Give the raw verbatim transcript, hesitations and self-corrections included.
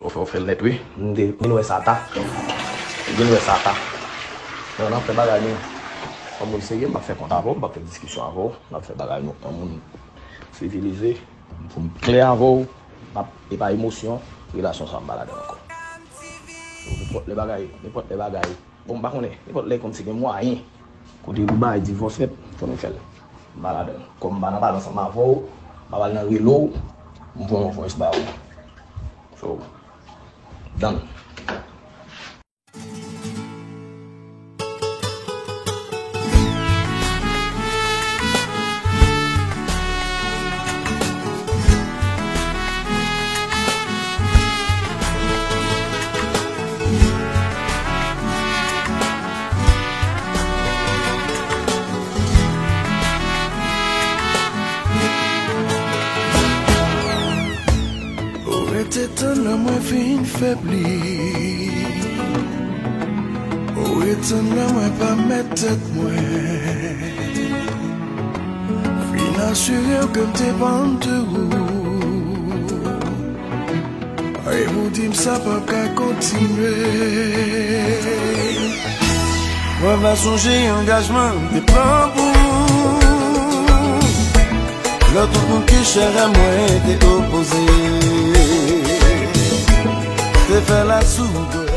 Fò w fè l nèt, wi. M te vin wè sa ta. M vin wè sa ta. Non, n ap fè bagay nou an moun serye, m p ap fè kont avè w, m p ap fè diskisyon avè w. N ap fè bagay nou an moun sivilize. Pou m klè avè w, m ap, e pa emosyon, relasyon sa a m pa ladan l ankò. Nenpòt lè bagay, nenpòt lè bagay. Bon, m pa konnen, nenpòt lè kòmsi gen mwayen. Kote pou bay divòs fèt, fò nou fè l. M pa ladan l. Kòm m pa nan pale ansanm avè w, m pa pale nan rele w, m voye yon voice ba ou. So, done. Ou rete tann lè mwen fin febli. Ou rete tann lè mwen pa mèt tèt mwen. Fin asire w ke m depann de ou. E pou di m sa p ap ka kontinye. Mwen va sonje angajman m te pran pou ou. Lè tout moun ki chè a mwen te opoze. Te fè l asou do.